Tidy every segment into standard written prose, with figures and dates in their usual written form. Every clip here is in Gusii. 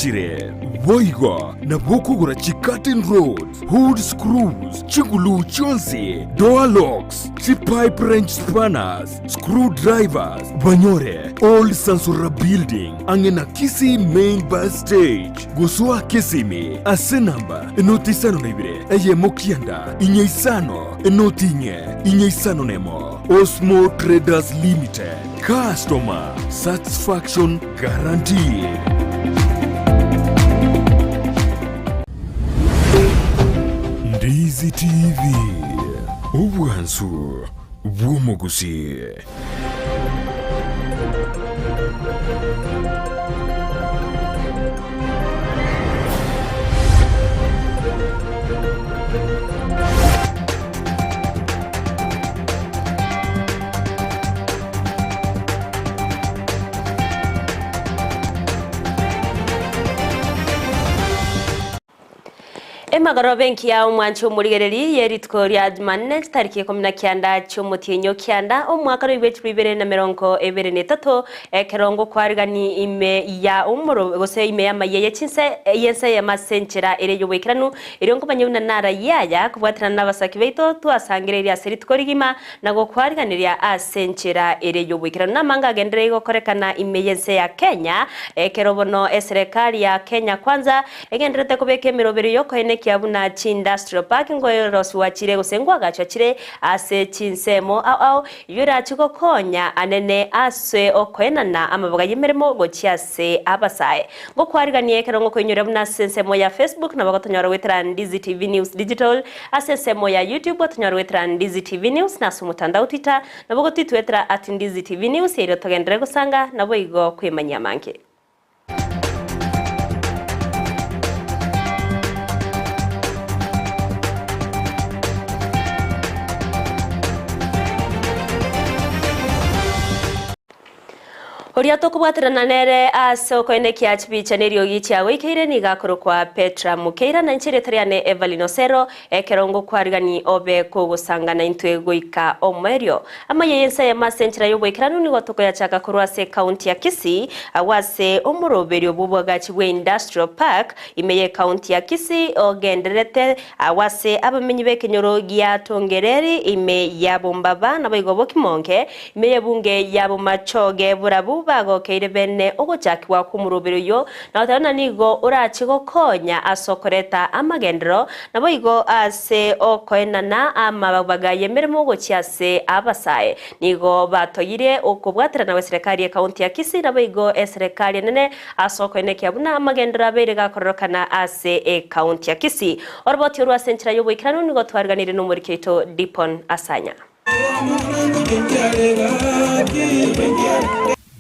Chire boigo nabwo okogora chi curtain rods, hood screws, chiguluu chionsi, door locks, chi pipe wrench spanners, screw drivers, banyore Old Sansora Building ang'e na Kisii Main Bus Stage gosoa Kisimi ase namba enoti 52 eyemo 9 4 5 enoti 4 4 5 1. Osmo Traders Limited, Customer Satisfaction Guaranteed. Ndizi TV, obwansu bw'omogusii. Emagoroba engiya omwanchi omorigereri ye rituko ria Jumanne chitariki ikomi na kianda chi'omotienyi o kianda omwaka roibwe chilifu ibere na merongo ebere na etato ekero ngokwarigani ime ya omoro gose ime y'amayia ye chinse y'ense eyemo ase enchera ere y'oboikeranu Erio nkomanye buna naraye aya kobwaterana nabasaki baito twasangereirie ase rituko rigima na gokwariganeria ase enchera ere y'oboikeranu. Namanga agendereri gokorekana ime y'ense ya Kenya, ekero bono eserekari ya Kenya Kwanza egendererete kobeka emeroberio y'okoenekia buna chiindustrial park ngoerosiwa chire gose ngoagachwa chire ase chinsemo ao ao, eyio erache gokonya anene ase okoenana amaboga y'emeremo gochia ase abasae. Ngokwariganie ekero ngokoinyora buna ase ensemo ya Facebook nabo gotonyora goetera Ndizi TV News Digital, ase ensemo ya YouTube gotonyora goetera Ndizi TV News na ase omotandao Twitter nabo gotitwetera at Ndizi TV News erio togenderere gosanga naboigo kwemanyia amange. Oria tokobwaterana nere ase okoenekia chibicha neriogi chiagoikeire nigo akorokwa Petra Mukeira, na inche erieta riane Evelyn Osero, ekero ngokwarigani obe kogosangana intwe goika omoerio. Amaiyo y'ense eyemo ase enchera y'oboikeranu nigo tokoyachaka korwa ase ekaunti ya Kisii, agwo ase omoroberio bw'oboagachi bwe Industrial Park ime y'ekaunti ya Kisii ogendererete Agwo ase abamenyi b'ekenyoro gia Tongereri ime ya Bombaba naboigo Bokimonge ime y'ebunge ya Bomachoge borabu bagokeire bene ogochakigwa kw'omoroberi oyio na goteba ng'a nigo orache gokonya ase okoreta amagenderero naboigo ase okoenana amabaga y'emeremo gochia ase abasae. Nigo batogirie okobwaterana gw'eserekari y'ekaunti ya Kisii naboigo eserekari enene Ase okoenekia buna amagenderero abeire gakororokana ase ekaunti ya Kisii, oroboti orwo ase enchera y'oboikeranu nigo twariganirie nomoriki oito Dipon Asanya.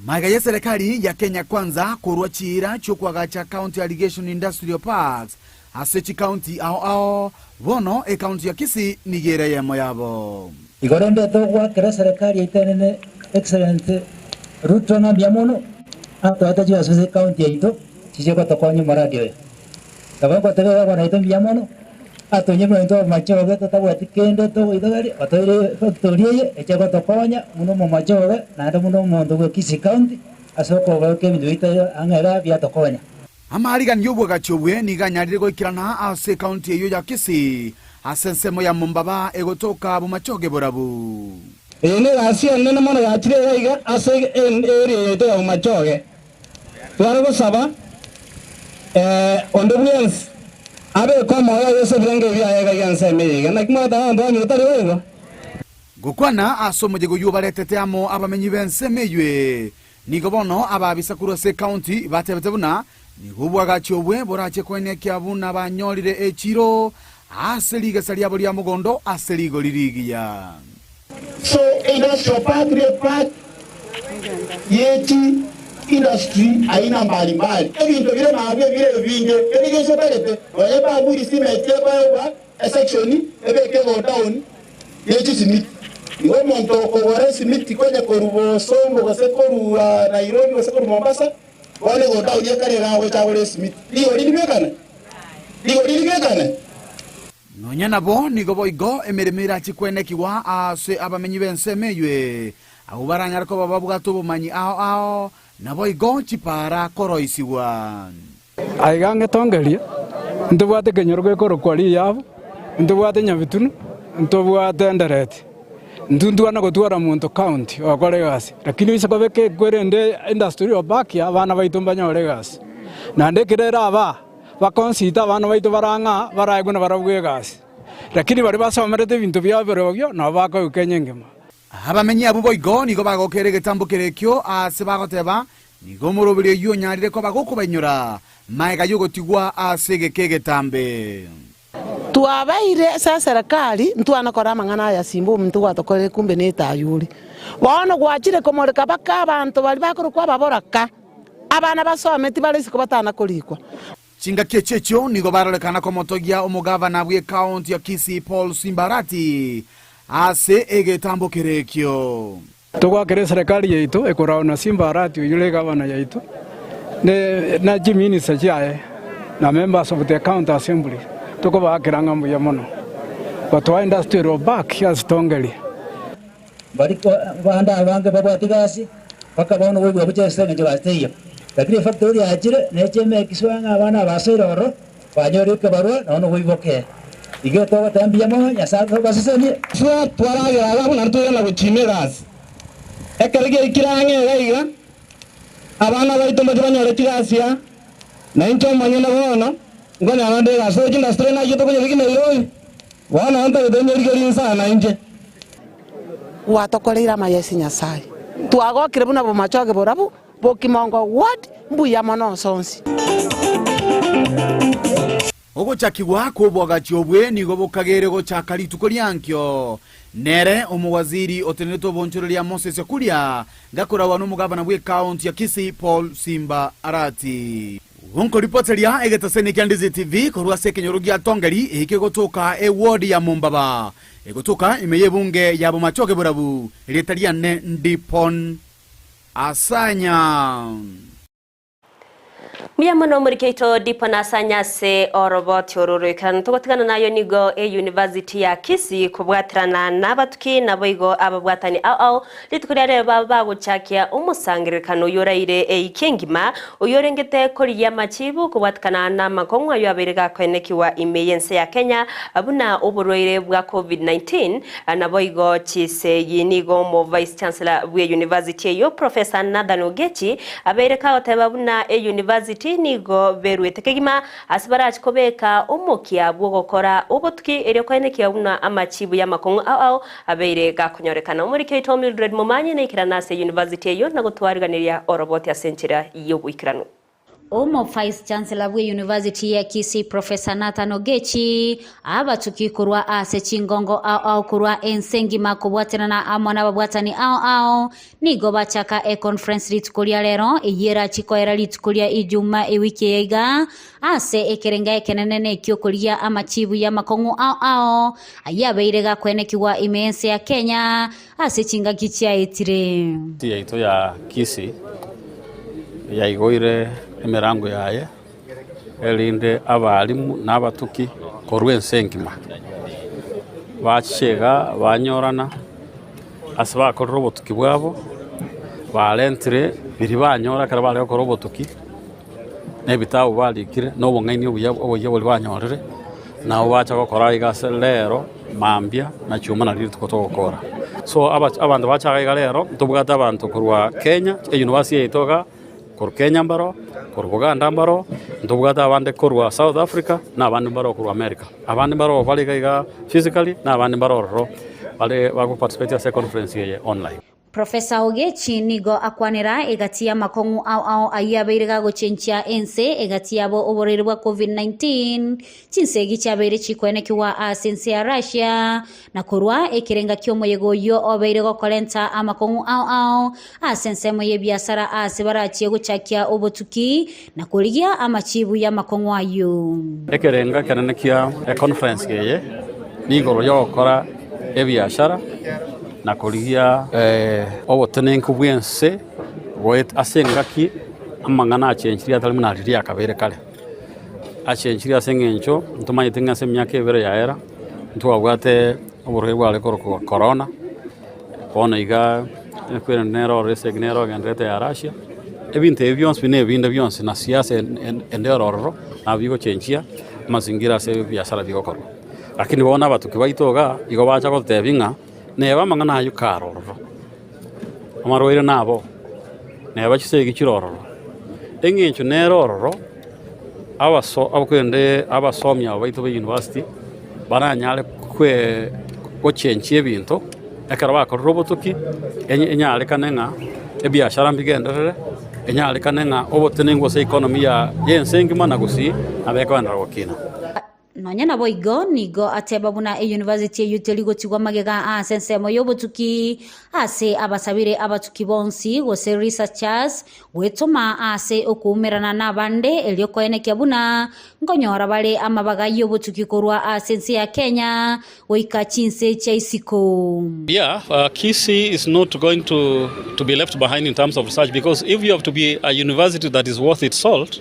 Magega y'eserekari ya Kenya Kwanza korwa chiira chi'okoagacha County Irrigation Industrial Parks ase chikaunti ao ao, bono ekaunti ya Kisii nigo ere eyemo yabo. Igo rende togoakera eserekari yaito enene Excellency Ruto ng'a mbuya mono atoete chibesa ase ecounty yaito chiche gotokonya omoradi oyo. Nabo ngotebia gavana oito mbuya mono atonye buna intwe abamachoge totabwati kende togoitogeria otoire efactory eye eche gotokonya buna omomachoge naende buna omonto bwe Kisii county ase okobeka ebinto biaito ang'e igaa biatokonya. Amaarigani y'obwagachi obwe nigo anyarire goikerana ase ekaunti eyio ya Kisii, ase ensemo ya Mombaba egotoka Bomachoge Borabu. Eye negasi enene mono yachire iga iga ase area yaito ya Bomachoge. Tware gosaba onde bwensi abeke omoyo oye ase ebirengo ebi biaye iga iga ensemo eye iga. Naki mwateba abanto bamino tari boigo? Gokwana ase omoyega oyio obaretete amo abamenyi b'ensemo eyio Nigo bono ababisa korwa ase ekaunti batebete buna nigo obwagachi obwe borache koenekia buna banyorire echiro ase rigesa riabo ria mogondo ase rigori rigiya. So industrial park ne park ye chi industry aina mbali mbali ebinto bire maambia bire ebinge irrigation otagete nonye bamboo cement ekoegwa Esection ebeke godown ye chisimiti. Igo omonto okogora esimiti konya korwa Bosongo gose korwa Nairobi gose korwa Mombasa, bono egodown ekare iga agocha agore esimiti. Rigori ribekane? Rigori ribekane? Nonya nabo nigo boigo emeremo erache kwenekigwa ase abamenyi b'ensemo eywe, abwo baranyare koba babwate obomanyi ao ao, naboigo chipaara koroisigwa. Aiga ng'etongerie, ntobwate ekenyoro gekorokwa Riyabu, ntobwate Nyabitunu, ntobwate Endereti. Intwe ntwana gotwara monto county ogokora egasi, lakini oise kobeka ekwerende industry obaki abana baito mbanyore egasi. Naende ekero ere aba, bakonsita abana baito bare ang'a baraegwe nabarabwo egasi. Lakini baria basomerete ebinto bia birobio nabo bakoigwa Kenya engima. Abamenyi abwo boigo nigo bagokera egetambo kere ekio aase bagoteba, Nigo omoroberi oyio onyarire koba gokobainyora magega y'ogotigwa ase egeka egetambe. Twabeire ase eserekari, ntwana kora amang'ana aya simba omonto gwatokorire kumbe netayuri. Bono gwachire komoreka baka abanto baria bakorokwa ababoraka, abana basometi bare isiko batana korikwa. Chingaki echio echio nigo barorekana komotogia omogavana bw'ekaunti ya Kisii Paul Simba Arati ase egetambo kere ekio. Togoakera eserekari yaito ekoragwa na Simba Arati oyio ore egavana yaito, ne chiminista chiaye na members of the county assembly, tokobaakera ng'a mbuya mono gotoa industrial park ase Tongeri. Mbari bande abange babwate egasi, mpaka bono goigwa gochia ase eng'encho egasi teiyo. Lakini efactory yachire, neche emake sure ng'a abana aba basoire ororo, banyore ekebarua nonya nogoiboka. Igo togoteba mbuya mono, Nyasae abasesenie. Intwe twaragera iga buna ntwairana gochiima egasi. Ekero giaikire ang'e iga iga, abana baito mbache banyore chigasi aa, na inche omonyene bono nkonyora nde egasi. Ase chindustry nachio tokonyebeka Nairobi, bono ntagete nyerigerie inse aa nainche. Gwatokoreire amaya ase Nyasae. Twagokire buna bomachoge borabu bokimongo ward mbuya mono onsonsi. Ogochakigwa kw'oboagachi obwe nigo bokagere gochaka rituko riankio. Nere omowaziri otenenerete obonchoreria Moses Kuria ngakoragwa nomogabana bw'ekaunti ya Kisii Paul Simba Arati. Gonkoripoteria egetaseni kia Ndizi TV korwa ase ekenyoro gia Tongeri eke gotoka eward ya Mombaba egotoka ime y'ebunge ya Bomachoge Borabu erieta riane Ndipon Asanya. Mbuya mono omoriki oito Dipo Nasanya ase oroboti oro roikeranu. Togotigana nayo nigo e University ya Kisii kobwaterana nabatuki naboigo ababwatani ao ao rituko ria rero baba bagochakia omosangererekano oyio oraire eiki engima oyio orengete korigia amachibu kobwatikana na amakong'u ayo abeire gakoenekiwa ime y'ense ya Kenya buna oborwaire bwa Covid-19 naboigo chisegi nigo omo Vice Chancellor bwe University eyo Professor Nathan Ogechi abeire kagoteba buna e University nigo berwete kegima ase barachi kobeka omokia bw'ogokora obotuki erio koenekia buna amachibu y'amakong'u ao ao abeire gakonyorekana. Omoriki oito Mildred Momanyi naikerana ase university eyo na gotwariganiria oroboti ase enchera y'oboikeranu. Omo Vice Chancellor bwe University ya Kisii Professor Nathan Ogechi abatuki korwa ase chingongo ao ao korwa ense engima kobwaterana amo n'ababwatani ao ao nigo bachaka e conference rituko ria rero eyio erachikoera rituko ria Ijuma ewiki eye iga ase ekerenga ekenene na ekiokoria amachibu y'amakong'u ao ao ayio abeire gakwenekigwa ime ense ya Kenya ase chingaki chiaetire. Yaito ya Kisii yaigoire emerango yaye erinde abalimu na abatuki korwa ense engima bachega banyorana ase bakorire obotuki bwabo barentire biria banyora ekero bare gokora obotuki na ebitabu barikire na obong'aini obuya oboyia boria banyorire nabo bacha gokora iga ase rero mambia na chiuma nario rituko togokora. So abanto bachaga iga rero ntobwate abanto korwa Kenya, e university yaito iga korwa Kenya mbaro, korwa Buganda mbaro, ntobwate abande korwa South Africa, na abande mbaro korwa America. Abande mbaro bare iga iga physically, na abande mbaro ororo bare bago participate ase econference eye online. Professor Ogechi nigo akwanera egati y'amakong'u ao ao ayio abeire gagochenchia ense egati yabo oborwaire bwa Covid-19 chinsegi chiabeire chikoenekigwa ase ense ya Russia na korwa ekerenga ki'omoyega oyio obeire gokorenta amakong'u ao ao ase ensemo y'ebiasara ase barachie gochakia obotuki na korigia amachibu y'amakong'u ayio. Ekerenga ekenene kia econference eye nigoro yogokora ebiashara na korigia obotenenku bw'ense ase engaki amang'ana achenchirie atari buna riria akabeire kare. Achenchirie ase eng'encho ntomanyete ng'a ase emiaka ebere yaera ntwabwate oborwaire bware korokwa corona, bono iga ekwere nere ore esegi nere ogendererete ya Russia. Ebinto ebi bionsi buna ebinde bionsi na siasa ende ore ororo nabo bigochenchia amazingira ase ebiasara bigokorwa. Lakini bono abatuki baito igaa igo bacha gototebia ng'a neba amang'ana ayio kare ororo, amarwaire nabo, neba chisegi chire ororo, eng'encho nere ororo abaso korende abasomi aba baito ba university baranyare kwe gochenchia ebinto ekero bakorire obotuki enyarekane ng'a ebiashara mbigenderere, enyarekane ng'a obotenenku ase economy ya ense engima na gusii nabo ekoenderera gokina. Nonya naboigo, nigo ateba buna eyunivasiti eyio teri gotigwa magega ase ensemo y'obotuki ase abasabire abatuki bonsi gose researchers gwetoma ase okoumerana nabande erio koenekia buna nkonyora bare amabaga y'obotuki korwa ase ense ya Kenya goika chinse chia isiko. Yeah, Kisii is not going to, to be left behind in terms of research because if you have to be a university that is worth its salt,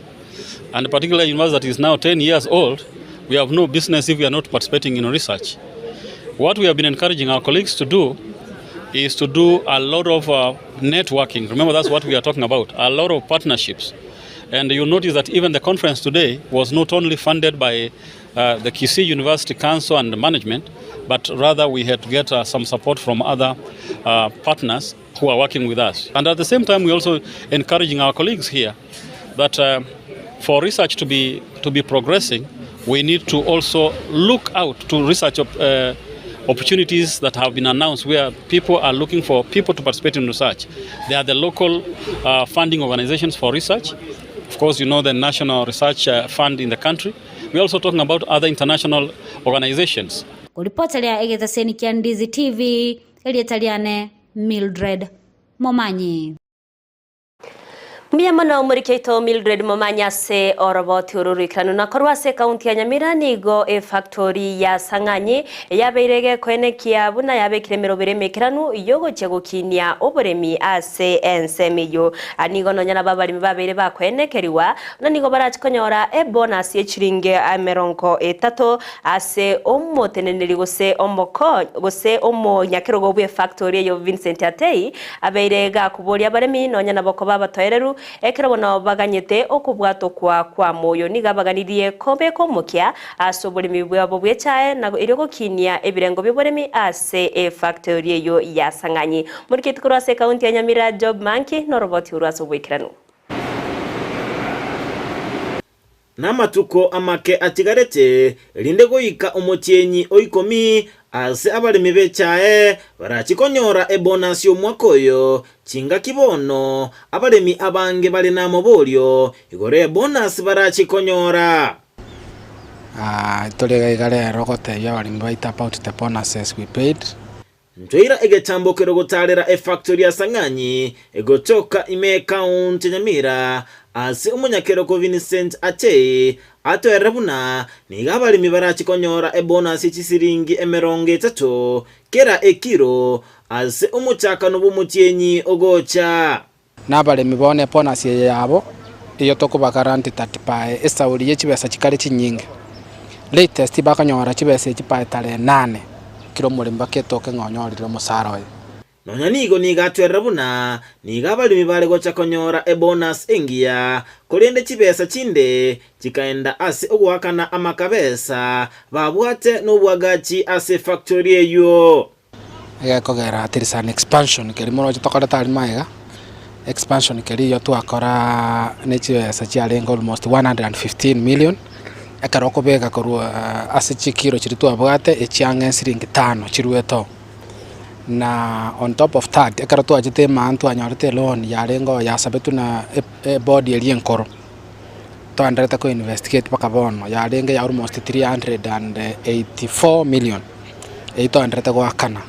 and particularly a university that is now 10 years old, we have no business if we are not participating in research. What we have been encouraging our colleagues to do is to do a lot of uh, networking. Remember, that's what we are talking about, a lot of partnerships. And you'll notice that even the conference today was not only funded by uh, the Kisii University Council and management, but rather we had to get uh, some support from other uh, partners who are working with us. And at the same time, we're also encouraging our colleagues here that uh, for research to be, to be progressing, we need to also look out to research uh, opportunities that have been announced where people are looking for people to participate in research. They are the local uh, funding organizations for research. Of course, you know the National Research uh, Fund in the country. We're also talking about other international organizations. Koripoteria egetaseni kia Ndizi TV, erieta riane Mildred Momanyi. Mbuya mono omoriki oito Mildred Momanyi ase oroboti oro roikeranu na korwa ase ekaunti ya Nyamira nigo efactory ya Sang'anyi yabeire egekoenekia buna yabekire emerobere emekeranu yogochia gokinia oboremi ase ensemo eyio. Nigo nonya nabo abaremi babeire bakoenekeriwa buna nigo barachi konyora ebonus ye chiringi emerongo etato ase omoteneneri gose omoko gose omonyakerogo bw'efactory eyio Vincent Atei abeire gakoboria abaremi nonya nabo koba abatoereru ekero bono baganyete okobwatokwa kwa moyo. Nigo abaganirie kobeka omokia ase oboremi bwabo bw'echae na erio gokinia ebirengo bi'oboremi ase efactory eyio ya Sang'anyi. Moriketi korwa ase ekaunti ya Nyamira Job Manki noroboti orwo ase oboikeranu. Namatuko amake atigarete, erinde goika omotienyi o ikomi, ase abaremi b'echae barachie konyora ebonasi omwaka oyo. Chingaki bono abaremi abange bare namoborio igoro y'ebonasi barachie konyora. Tore iga iga rero gotebia abaremi baito about the bonuses we paid. Ntoira egetambokero gotaarera efactori ya Sang'anyi egotoka ime ekaunti ya Nyamira ase omonyakeroko Vincent Atei atoerere buna nigo abaremi barache konyora ebonus ye chisiringi emerongo etato kera ekiro ase omochakano bw'omotienyi ogocha. Nabaremi bono ebonus eye yabo eyio tokobaguarantee that by esauri ye chibesa chikare chinyinge, latest bakonyora chibesa echi by tarehe nane kera omoremi mpaka etoke ng'a onyorire omosara oye. Nonya nigo nigo atwerera buna nigo abaremi bare gocha konyora ebonus engiya, korende chibesa chinde chikaenda ase ogoakana amakabesa babwate nobwagachi ase efactory eyio. Egekogera there is an expansion keria moroche tokorete aria magega, expansion keria eywo twakora ne chibesa chiarenge almost 115 million, ekero okobeka korwa ase chikiro chiria twabwate echiang'e siringi tano chiruete oo. Na on top of that, ekero twachete emaa ntwanyorete eloan yarenge oo yasabetwe na eboard eria enkoro, twaenderete ko investigate mpaka bono, yarenge ya almost 384 million. Eyio twagendererete goakana,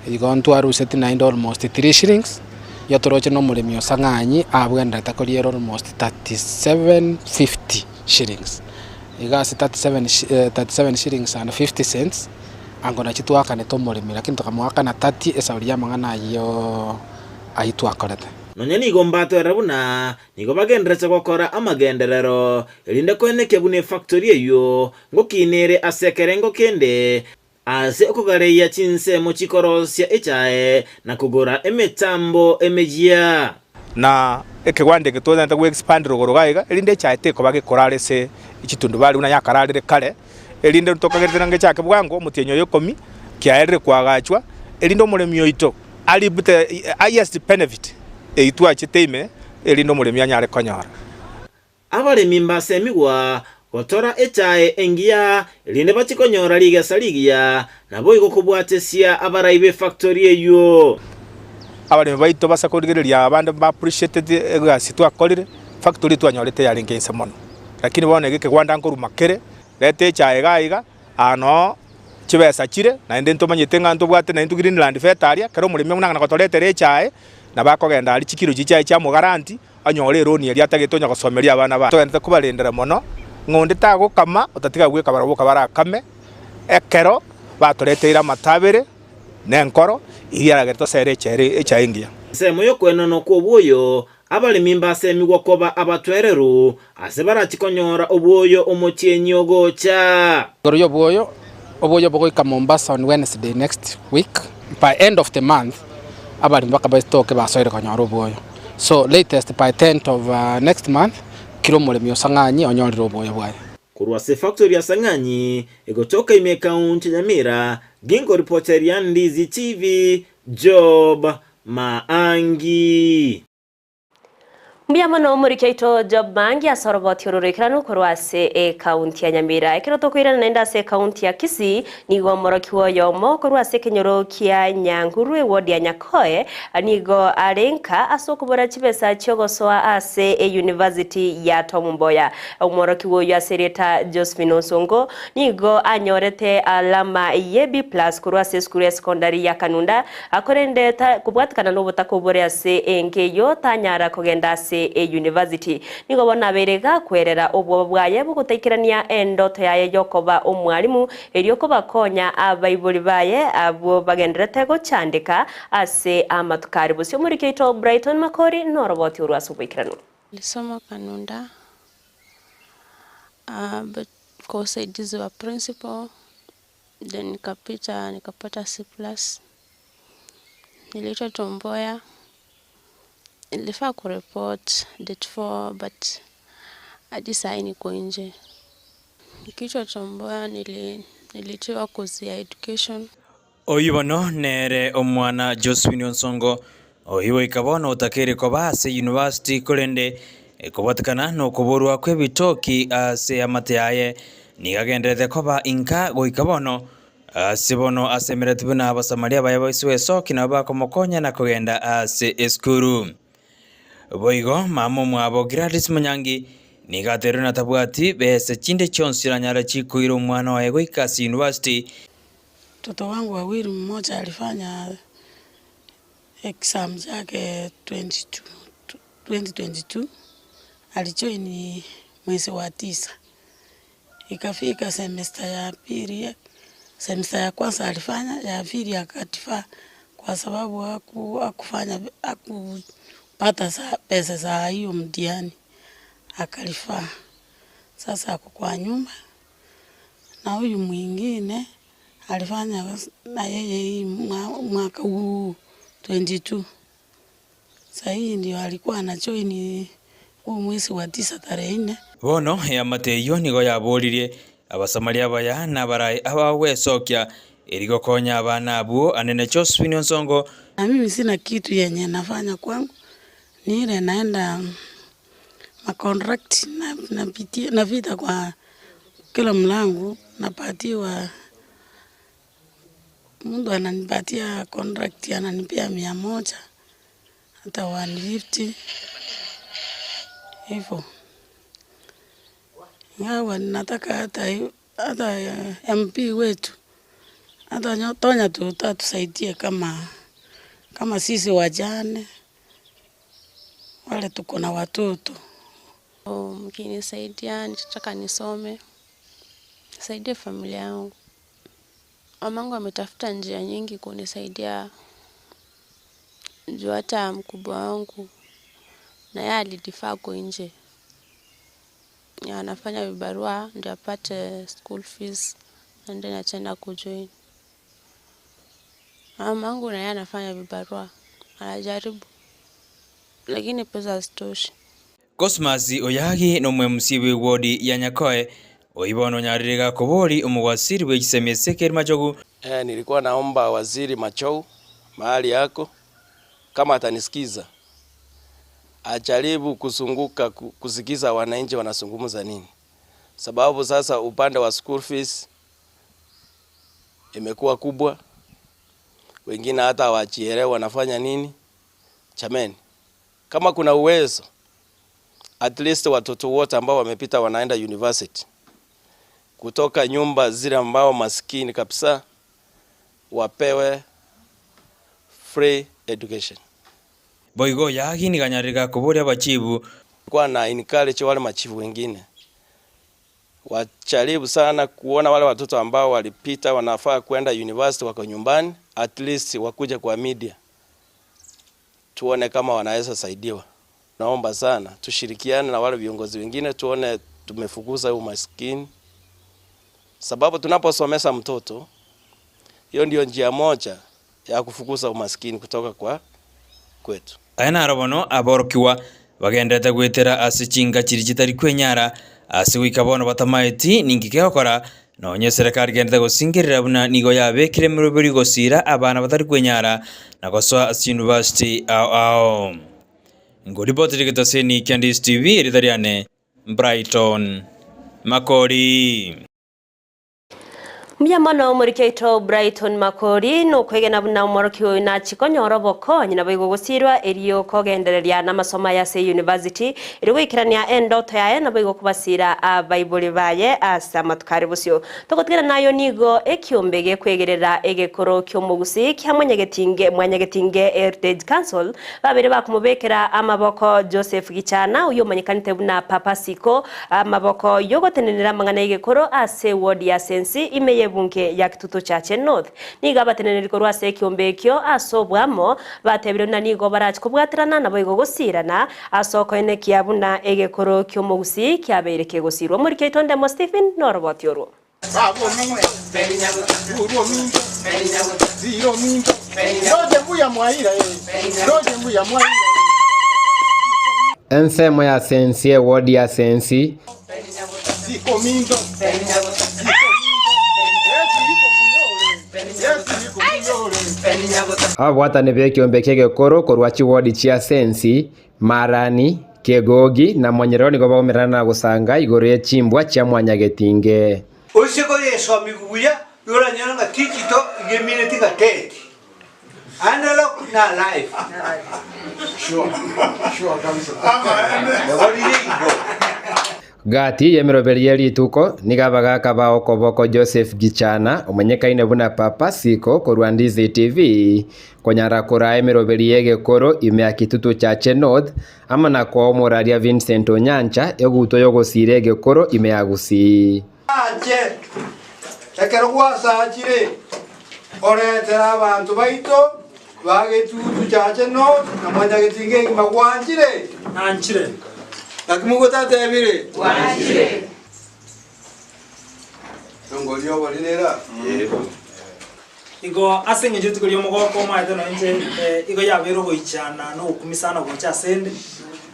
igo ntwaruseti naende almost three shillings, igo toroche na omoremi o Sang'anyi abwenerete koriera almost 37.50 shillings. Igo ase 37 shi 37 shillings and 50 cents, ango nachio twakanete omoremi lakini tokamoakana 30 esauri ya amang'ana ayiooo ayio twakorete. Nonya nigo mbatwerera buna nigo bagendererete gokora amagenderero, erinde koenekia buna efactory eyio Ngokinere ase ekerengo kende ase okogareia chinsemo chikorosia echae na kogora emetambo emeyia. Na ekegwanda eke togwenerete go expand rogoro iga iga, erinde echae tekoba gekorara ase chitundubari buna yakararire kare, erinde tokagerete nanga echake bwango omotienyi oyo ikomi, kiaerire koagachwa, erinde omoremi oito a reap the highest benefit eyio twachete ime, erinde omoremi anyare konyora. Abaremi mbasemigwa gotora echae engiya, erinde bachie konyora rigesa rigiya, naboigo kobwatesia abarai b'efactori eyio. Abaremi baito basa korigereria abande mba appreciated egasi twakorire, factory twanyorete yarenge inse mono. Lakini bono iga ekegwanda nkoruma kere, reta echae iga iga, aa noo chibesa chire, naende ntomanyete ng'a ntobwate naintwe Greenland feta aria, kera omoremi buna gotoretera echae, nabo akogenda aria chikilo chiria chiaye chiamogaranti, anyore eroni eria atagete onya gosomeria abana baye. Togenderete kobarendera mono, ng'a onde tagokama otatiga gweka barabwo boka barakame, ekero batoreteire amatabere na enkoro, eria eragere tosere echere echae engiya. Ensemo y'okoenanwa kw'obwoyo, abaremi mbasemigwa koba abatwereru, ase barachie konyora obwoyo omotienyi ogocha. Igoro y'obwoyo, obwoyo bogoika Mombasa on Wednesday next week, by end of the month abaremi bakaba esitoke basoire konyora obwoyo. So latest by tenth of next month kera omoremi o Sang'anyi onyorire obwoyo bwaye. Korwa ase efactory ya Sang'anyi egotoka ime ekaunti ya Nyamira, ginkoripoteria Ndizi TV, Job Maangi. Mbuya mono omoriki oito Job Maangi ase oroboti oro roikeranu korwa ase ekaunti ya Nyamira. Ekero tokoirana naende ase ekaunti ya Kisii, nigo omorokigwa oyomo korwa ase ekenyoro kia Nyanguru eward ya Nyakoe nigo are nka ase okobora chibesa chiogosoa ase eyunivasiti ya Tom Mboya. Omworokigwa oyio ase erieta Josephine Onsongo nigo anyorete alama ye B plus korwa ase esukuru ya sekondari ya Kanunda Korende kobwatikana nobotaka obore ase enka eyio, tanyara kogenda ase eyunivasiti. Nigo bono abeire gakwerera obwoba bwaye bw'ogotaikerania endoto yaye y'okoba omwalimu, erio kobakonya abaibori baye abwo bagendererete gochandeka ase amatuko are bosio. Omoriki oito Brighton Makori noroboti orwo ase oboikeranu. Nilisoma Kanunda, kwa usaidizi wa principal. Then nikapita nikapata C plus. Niliitwa Tom Mboya. Nilifaa kureport date 4 but hadi sai niko nje. Nikiitwa Tom Mboya nili, niliitiwa kozi ya education. Oyio bono nere omwana Josephine Onsongo, oyio goika bono otakeire koba ase university korende kobwatekana nokoborwa kw'ebitoki ase eamate yaye nigo agendererete koba inka goika bono. Ase bono asemeretie buna Abasamaria baye baiswe esoki nabo bakomokonya na kogenda ase esukuru. Boigo mama omwabo Gladys Munyangi nigo aterirwe na tabwati besa chinde chionsi chiranyare chikoira omwana oye goika ase university. Mtoto wangu wawili mmoja alifanya exam zake 22 2022 alijoin mwezi wa tisa, ikafika semester ya pili, semester ya kwanza alifanya, ya pili akadefer kwa sababu hakufanya hakupata pesa za hiyo mtihani akarefer. Sasa ako kwa nyumba na huyu mwingine alifanya na yeye hii mwaka huu 22 Sahii ndio alikuwa anajoin huu mwezi wa tisa tarehe nne. Bono eamate eyio nigo yaboririe Abasamaria abaya na abarai abagwesokia, erio gokonya abana abwo anene Josephine Onsongo. Na mimi sina kitu yenye nafanya kwangu, ni ile naenda macontract napitia napita kwa kila mlango napatiwa, mtu ananipatia contract ananipea 100 hata 150 hivyo. Ingawa nataka hata hata MP wetu hata Tonya atusaidie kama kama sisi wajane wale tuko na watoto. Mkinisaidia nitataka nisome, nisaidie familia yangu. Mamangu ametafuta njia nyingi kunisaidia juu hata mkubwa wangu na yeye alidefer ako nje. Anafanya vibarua ndio apate school fees and then ataenda kujoin. Mamangu na yeye anafanya vibarua, anajaribu. Lakini pesa hazitoshi. Cosmas Oyagi nomwMCA bw'ewodi ya Nyakoe, oyio bono onyarire gakobori omowaziri bwe chisemi Ezekiel Machogu. Eh, nilikuwa naomba waziri Machou mahali yako kama atanisikiza ajaribu kuzunguka kusikiza wananchi wanazungumza nini, sababu sasa upande wa school fees imekuwa kubwa, wengine hata hawajielewi wanafanya nini. Chameni, kama kuna uwezo at least watoto wote ambao wamepita wanaenda university kutoka nyumba zile ambao maskini kabisa wapewe free education. Boigo Oyagi nigo anyarire gakoboria abachibu. Kwa na encourage wale machifu wengine wajaribu sana kuona wale watoto ambao walipita wanafaa kwenda university wako nyumbani, at least wakuje kwa media tuone kama wanaweza saidiwa. Naomba sana tushirikiane na wale viongozi wengine tuone tumefukuza umaskini, sababu tunaposomesa mtoto, hiyo ndio njia moja ya kufukuza umaskini kutoka kwa kwetu. Aya naro bono aborokigwa bagenderete goetera ase chinka chiria chitari kwenyara ase goika bono batamaeti ninki kegokora nonye eserekari egenderete gosingerera buna nigo yabekire emeroberi gosira abana batari kwenyara na gosoa ase university ao ao. Ngoripotire egetaseni kia Ndisi TV erita riane Brighton Makori. Mbuya mono omoriki oito Brighton Makori nokwegena buna omoroki oyo nachikonyora obokonyi nabo igo gosirwa erio kogendereria na amasomo aya ase university erio goikerania endoto yaye nabo igo kobasira abaibori baye ase amatuko are bosio. Togotigana nayo nigo ekiombe gekwegerera egekoro kia omogusi kia mwanyagetinge mwanyagetinge Heritage Council babere bakomobekera amaboko Joseph Gichana oyo omanyekanete buna Papa Siko amaboko yogotenenera amang'ana egekoro ase ward ya Sensi ime y'ebunge ya Kitutu Chache North. Nigo abateneneri korwa ase ekiombe ekio ase obwamo batebire buna nigo barachi kobwaterana nabo igo gosirana ase okoenekia buna egekoro ki'omogusii kiabeire kegosirwa. Omoriki oito Ndemo Stephen noroboti orwo. Ensemo ya Sensi Ewodi ya Sensi. Ababwatani b'ekiombe ki'egekoro korwa chiwodi chia Sensi, Marani, Kegogi, na Monyerero nigo baumerana na gosanga igoro ye chimbwa chia Mwanyagetinge. Oise koyesomigwa buya, igo oranyore ng'a digital iga emineti ng'a dead. Analog na live. Nabo rire igo. Gati y'emeroberi ye rituko nigo abagaaka ba okoboko Joseph Gichana, omonyekaine buna Papa Siko korwa Ndizi TV, konyara koraa emeroberi y'egekoro ime ya Kitutu Chache North, amo na koa omoraria Vincent Onyancha egutwa y'ogosiira egekoro ime ya Gusii. Ache, ekero gwasachire, oretere abanto baito ba getutu chache North na mwanyagetinga egima gwanchire? Nanchire. Naki mogotatebire? Gwanchire. Engoria y'obori nera? Igo ase engencho rituko ri'omogooko omaete nonya inche igo yabeire ogoichana na ogokumisana gocha asende,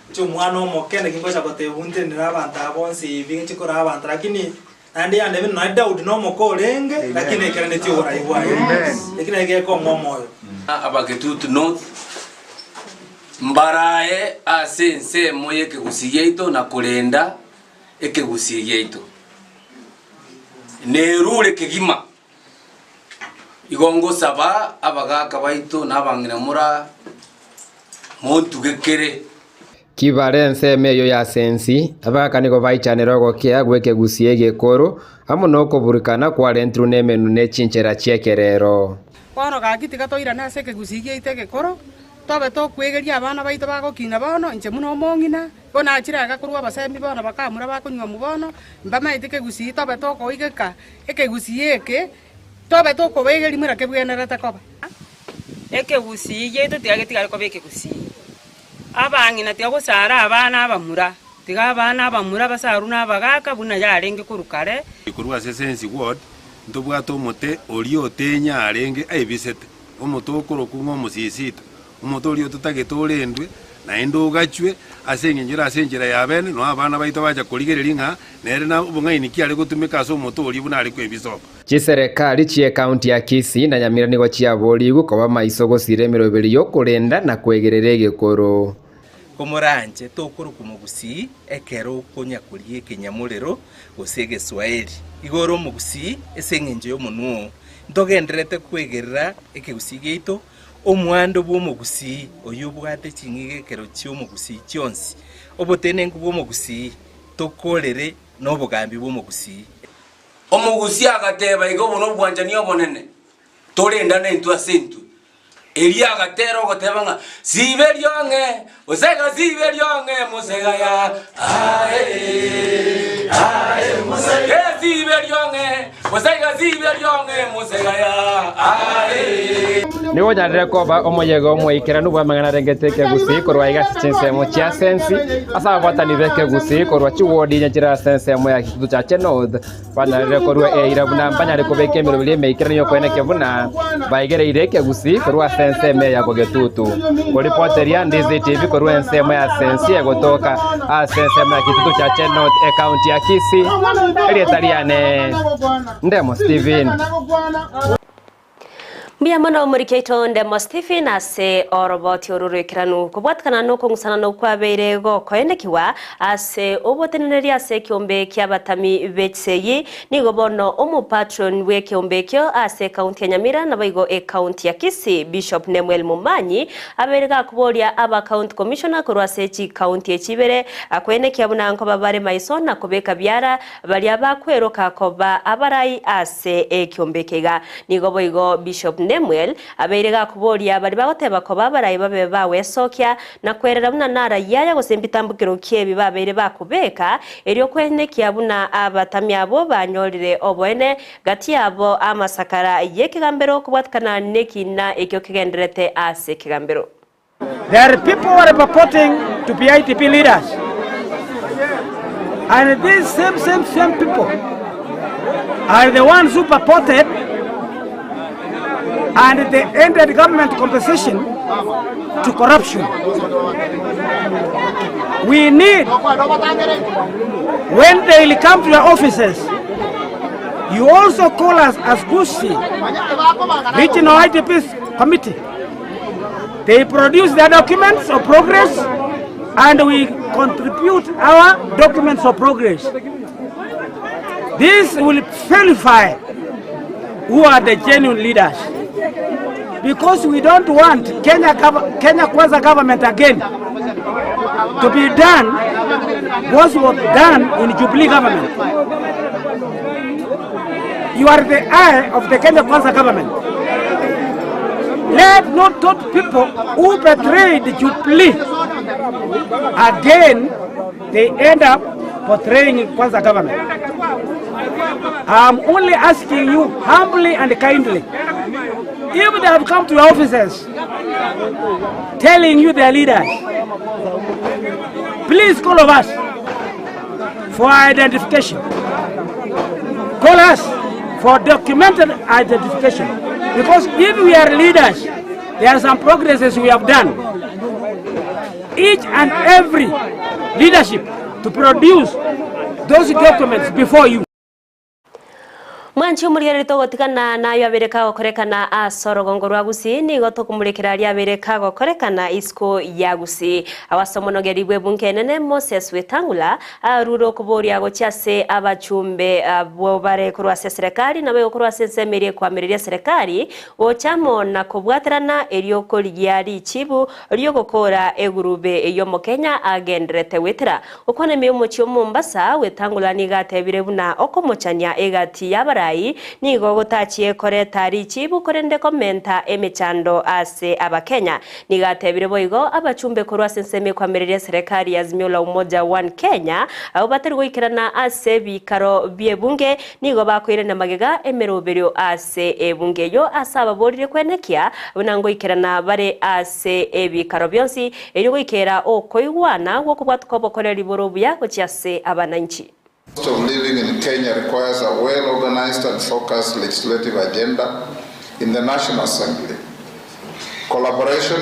inche omwana omoke naki ngocha goteba ntenenere abanto aba bonsi ebi nche koraa abanto lakini naende yandebire nonya Daudi nomoke orenge lakini naikeranetie oborai bwaye eki naye gekong'a omoyo. Abagetutu North mbarae ase ensemo y'ekegusii giaito na korenda ekegusii giaito. Nerure kegima. Igo ngosaba abagaaka baito na abang'ina mora montugekere. Kibare ensemo eyio ya sensi, abagaaka nigo baichanire ogokea gw'ekegusii egekoro, amo nokoburukana kwarentirwe nemenwa ne chinchera chi'ekerero. Bono gaki tiga toirane ase ekegusii giaito egekoro, tobe tokwegeria abana baito bagokina bono, inche buna omong'ina, Bono nachire iga korwa abasemi bono bakamura bakonyuomwa bono, mbamaete kegusii tobe tokoigeka ekegusii eke, tobe tokobaigeria buna kebwenerete koba. Ekegusii giaito tiga getigare koba ekegusii. Abang'ina tiga gosara abana abamura, tiga abana abamura basarwe na abagaaka buna yarenge korwa kare. Korwa ase Sensi Ward ntobwate omote oria otenya arenge aibisete, omote okorokwa ng'a omosisito, omote oria ototagete orendwe. Naende ogachwe ase engencho ere ase enchera ya bene, noe abana baito bacha korigereria ng'a nere na obong'aini ki are gotumeka ase omote oria buna are kwebisa. Chiserekari chi'ekaunti ya Kisii na Nyamira nigo chiaborigwe koba maiso gosira emeroberi y'okorenda na kwegerera egekoro. Komoranche tokorokwa mogusii ekero okonya koria ekenyamorero gose egeswaeri. Igo ore omogusii ase engencho y'omonwa oo. Ntogendererete kwegerera ekegusii giaito, omwando bw'omogusii oyio obwate ching'igekero chi'omogusii chionsi, obotenenku bw'omogusii tokorere nobogambi bw'omogusii. Omogusii agateba, Iga obo nobwanchani obonene, torendane intwe ase intwe. Erio agatera ogoteba ng'a, Siba eriong'e, mosega, siba eriong'e, mosega ya, ae, ae, mosega. Eh, siba eriong'e, mosega, siba eriong'e, mosega ya, ae. Nigo onyarire koba omoyega omoikeranu bw'amang'ana arengete ekegusii korwa aiga ase chinsemo chia Sensi, ase ababwatani b'ekegusii korwa chiwodi inye chire ase ensemo ya Kitutu Chache North, Banyarire korua eira buna mbanyare kobeka emeroberi emeikeranu y'okoenekia buna baigereire ekegusii korwa ase ensemo eye ya bogetutu. Koripoteria Ndizi TV korwa ensemo ya Sensi egotoka ase ensemo ya Kitutu Chache North ekaunti ya Kisii, erieta riane Ndemo Stephen. Mbuya mono omoriki oito Ndemo Stephen ase oroboti oru roikeranu kobwatikana nokong'usanana okwabeire gokoenekigwa ase oboteneneri ase ekeombe kiabatami b'echisegi. Nigo bono omopatron bw'ekeombe ekio ase ekaunti ya Nyamira naboigo ekaunti ya Kisii Bishop Nemuel Momanyi abeire gakoboria aba county commissioner korwa ase chikaunti echi ibere koenekia buna nkoba bare maiso na kobeka biara Baria bakweroka koba abarai ase ekiombe eke iga. Nigo boigo Bishop Nemuel abeire gakoboria baria bagoteba koba abarai babe bagwesokia na kwerera buna narayaya gose mbitambukero ki ebi babeire bakobeka erio kwenekia buna abatami abwo banyorire oboene gati yabo amasakara yekegambero kobwatikana nekina ekio kegendererete ase ekegambero. There are people who are purporting to be IDP leaders. And these same, same, same people are the ones who purported and they ended government compensation to corruption. We need, when they will come to your offices, you also call us as Gusii Regional IDPs Committee. They produce their documents of progress and we contribute our documents of progress. This will verify who are the genuine leaders. Because we don't want Kenya, Kenya Kwanza government again to be done what was done in Jubilee government. You are the eye of the Kenya Kwanza government. Let not those people who betrayed Jubilee again, they end up portraying Kwanza government. I'm only asking you humbly and kindly, if they have come to your offices telling you their leaders, please call of us for identification. Call us for documented identification. Because if we are leaders, there are some progresses we have done. Each and every leadership to produce those documents before you. Mwanchi omorigereri togotigana nayo abeire kagokorekana ase orogongo rwa Gusii nigo tokomorekera aria abeire kagokorekana isiko ya Gusii. Ase omonogeri bw'ebunge enene Moses Wetangula arure okoboria gochia ase abachumbe abwo bare korwa ase eserekari naboigo korwa ase ensemo eria ekoamereria eserekari gocha amo na kobwaterana erio korigia richibu ri'ogokoora egurube y'Omokenya agendererete gwetera Gokwana ime y'omochie o Mombasa, Wetangula nigo atebire buna okomochania egati y'abarai nigo gotachie koreta richibu korende komenta emechando ase Abakenya. Nigo atebire boigo abachumbe korwa ase ensemo ekoamereria eserekari ya Azimio la Umoja One Kenya abwo batari goikerana ase ebikaro bi'ebunge nigo bakoirania magega emeroberio ase ebunge eyio ase ababorire kwenekia buna ngoikerana bare ase ebikaro bionsi Erio goikera okoigwana gw'okobwatoka obokoreri bore obuya gochia ase abananchi. Cost of living in Kenya requires a well-organized and focused legislative agenda in the National Assembly. Collaboration.